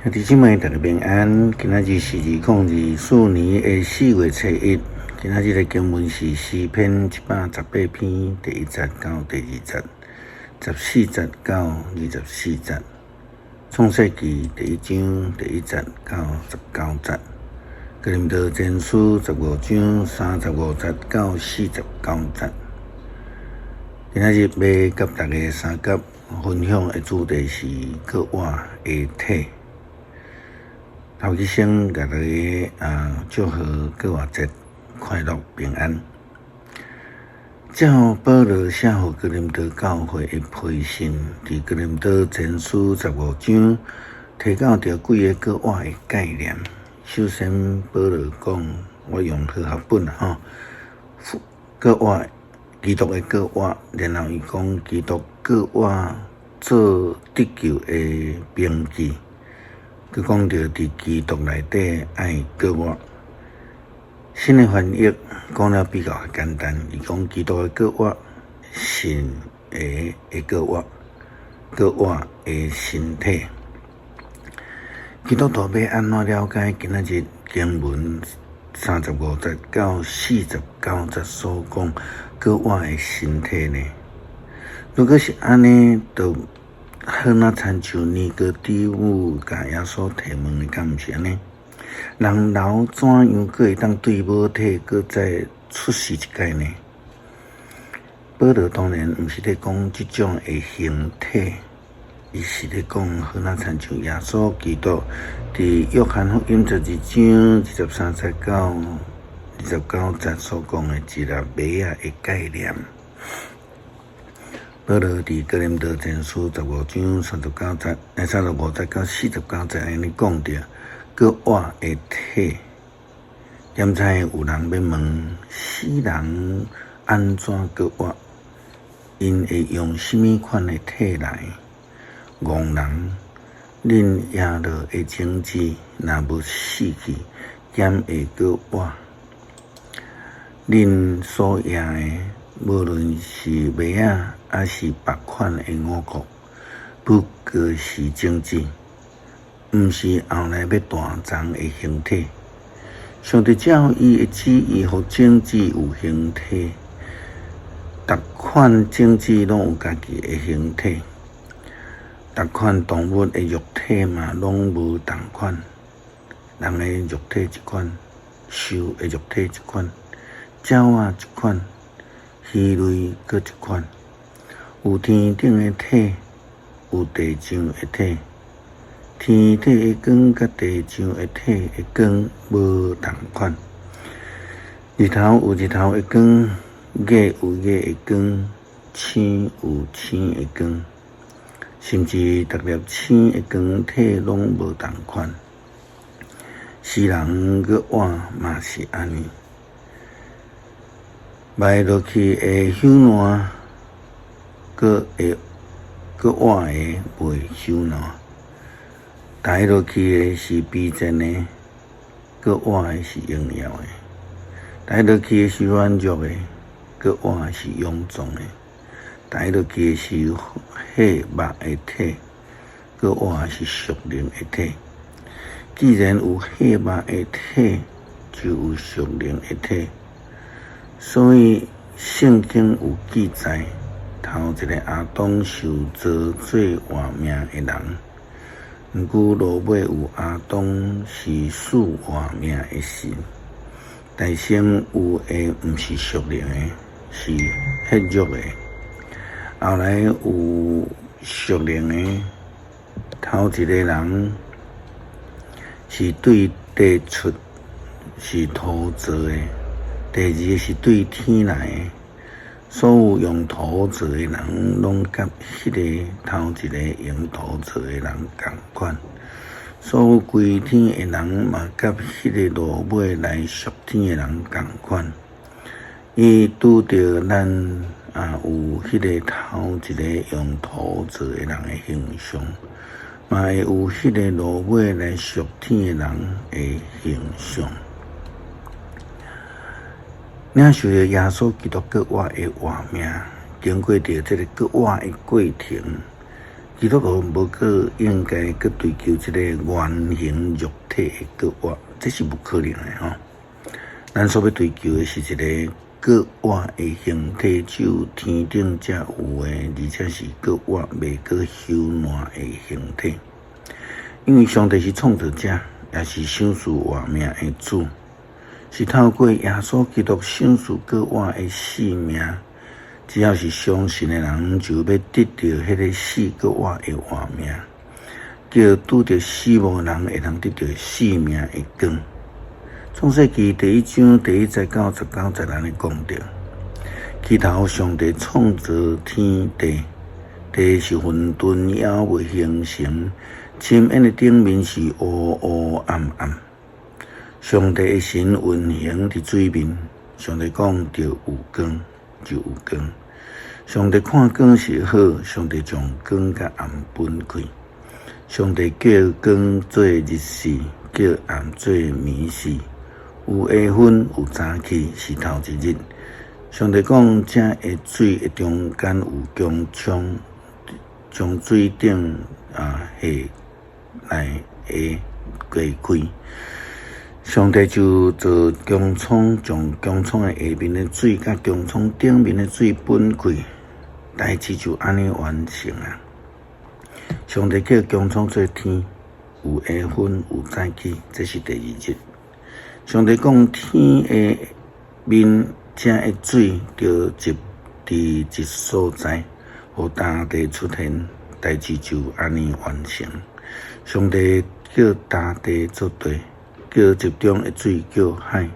兄弟姊妹，大家平安。今仔日是2024年的4月初1。今仔日的經文是詩篇118篇第一節到第二節，14節到24節。創世記第一章第一節到19節。哥林多前書15章35節到49節。今仔日欲佮大家相佮分享的主題是閣活的體。頭一先共大家祝賀閣活節快樂平安。照保羅寫予哥林多教會的批信，佇哥林多前書十五章提到著幾个閣活的概念。首先，保羅講，我用和合本吼，閣活基督的閣活，然後伊講基督閣活做得救的憑據。閣講著佇基督內底愛閣活。新的翻譯講了比較簡單，伊講基督的閣活，神的閣活，閣活的身體。基督徒欲按怎了解今仔日經文35節到49節所講閣活的身體呢？如果是按呢，就好若親像尼哥底母共耶穌提問的，敢毋是按呢？人老怎樣閣會當對母體閣再出世一擺呢？保羅當然毋是咧講這種的形體，伊是咧講好若親像耶穌基督佇約翰福音12章23節到29節所講的一粒麥仔的概念。保羅佇哥林多前書十五章39節，35節到49節按呢講著，閣活的體。檢采有人欲問，死人按怎閣活？𪜶會用啥物款的體來？戇人，恁掖落的種子若無死去，敢會閣活？恁所掖的，無論是麥仔，抑是別款的五穀，不過是種子，毋是後來欲斷層的形體。上帝照伊的旨意，予種子有形體，逐款種子攏有家己的形體，逐款動物的肉體嘛攏無仝款，人的肉體一款，獸的肉體一款，鳥仔一款，魚類閣一款。有天頂的體，有地上的體。天體的光佮地上的體的光無仝款。日頭有日頭的光，月有月的光，星有星的光，甚至逐粒星的光體攏無仝款。死人閣活嘛是按呢，埋落去會朽爛，閣會閣活的袂朽爛；刣落去的是卑賤的，閣活的是榮耀的；刣落去的是軟弱的，閣活的是勇壯的；刣落去的是血肉的體，閣活的是屬靈的體。既然有血肉的體，就有屬靈的體。所以聖經有記載，頭一个亞當受造做活命的人，毋過落尾有亞當是賜活命的神。但先有的毋是屬靈的，是血肉的。後來有屬靈的，頭一个人是對地出，是土造的；第二个是對天來的。所有用土造的人，攏佮彼个頭一个用土造的人仝款；所有歸天的人嘛，佮彼个落尾來屬天的人仝款。伊拄著咱也有彼个頭一个用土造的人的形象，嘛會有彼个落尾來屬天的人的形象。領受著耶穌基督閣活的活命，經過著這个閣活的過程，基督徒無閣應該閣追求這个原形肉體的閣活，這是無可能的吼。咱所欲追求的是一个閣活的形體，只有天頂才有的，而且是閣活袂閣朽爛的形體。因為上帝是創造者，也是賞賜活命的主，是透過耶穌基督賞賜閣活的性命。只要是相信的人，就欲得著彼个死閣活的活命，叫拄著死亡的人會通得著生命的光。創世記第一章第一節到十九節按呢講著，起頭上帝創造天地，地是混沌猶未形成，深淵的頂面是烏烏暗暗。上帝的神運行佇水面，上帝講著有光，就有光。上帝看光是好，上帝將光佮暗分開。上帝叫光做日時，叫暗做暝時。有下昏，有早起，是頭一日。上帝講，這个水的中間有穹蒼，將水頂啊下來的隔開。上帝就造穹蒼，將穹蒼的下面的水佮穹蒼頂面的水分開，代誌就按呢完成啊。上帝叫穹蒼做天，有下昏，有早起，這是第二日。上帝講天的面這个水著集佇一所在，予大地出現，代誌就按呢完成。上帝叫大地做地，叫集中的水叫海。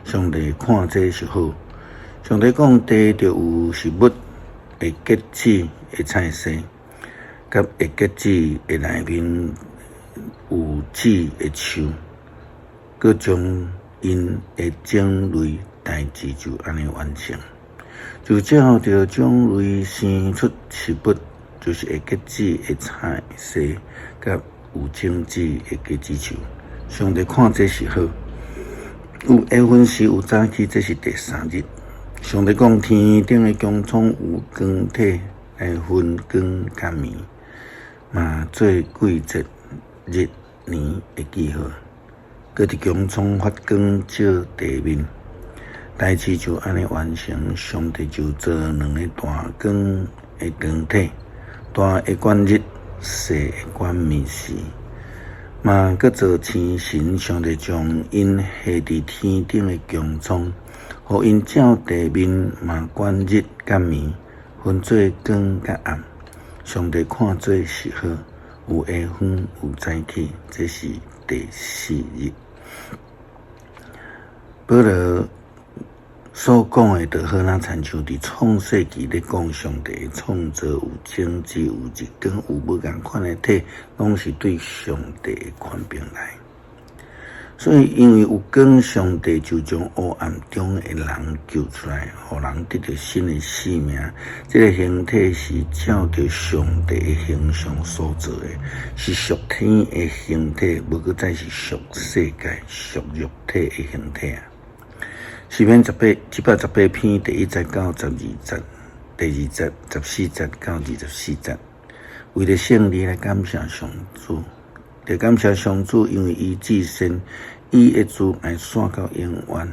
上帝看這是好。上帝講地著有植物會結籽的菜薔，佮會結籽的內面有籽的樹，閣將𪜶的種類代誌就按呢完成。就照著種類生出植物，就是會結籽的菜薔，佮有種子的果子樹。上帝看這是好。有下昏時，有早起，這是第三日。上帝講天頂的穹蒼有光體來分光佮暝，嘛做季節、日、年的記號。閣佇穹蒼發光照地面，代誌就按呢完成。上帝就造兩个大光的光體，大的管日，細的管暝時。嘛，閣造星辰，上帝將𪜶下佇天頂的穹蒼，予𪜶照地面，嘛管日佮暝，分做光佮暗。上帝看做是好，有下昏，有早起，這是第四日。保羅所講的，就好若親像佇創世記咧講上帝的創造有種子、有日光、有無仝款的體，攏是對上帝的權柄來。所以，因為有光，上帝就將黑暗中的人救出來，予人得著新的生命。這个形體是照著上帝的形象所造的，是屬天的形體，無閣再是屬世界、屬肉體的形體啊。詩篇118篇第一節到十二節，第二節、十四節到24節，為著勝利來感謝上主，著感謝上主，因為伊至善，伊的慈愛紲到永遠。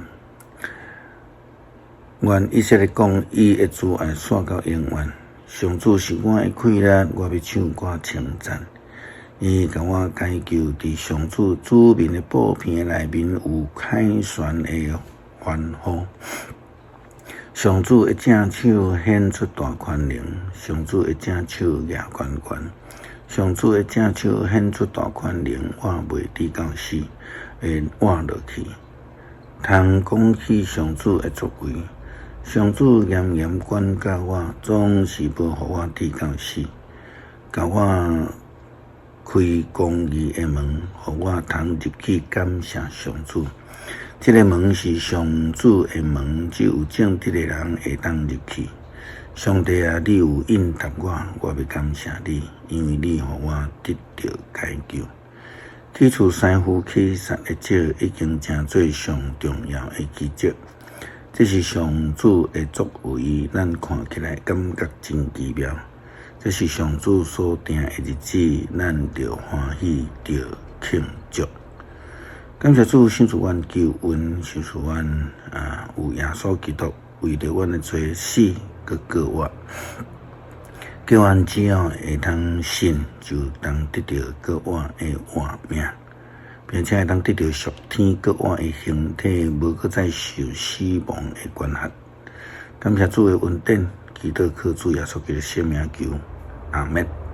願以色列講，伊的慈愛紲到永遠。上主是我的氣力，我欲唱歌稱讚。伊共我解救，佇上主子民的布棚內面有凱旋的歡呼。上主的正手顯出大權能，上主的正手舉懸懸，上主的正手顯出大權能，我袂致到死，會活落去。通講起上主的作為，上主嚴嚴管教我，總是無予我致到死，共我開公義的門，予我通入去感謝上主。這个門是上主的門，只有正直的人會當入去。上帝啊，你有應答我，我欲感謝你，因為你予我得著解救。起初師傅去殺的石已經成做上重要的基石，這是上主的作為，咱看起來感覺真奇妙。這是上主所定的日子，咱著歡喜，著慶祝。感謝主，賞賜阮救恩，賞賜阮啊有耶穌基督為著阮的罪死，閣過活，叫阮只要會通信，就當得著閣活的活命，並且會當得著屬天閣活的形體，無閣再受死亡的管轄。感謝主的恩典，祈禱靠主耶穌基督聖名求，阿們。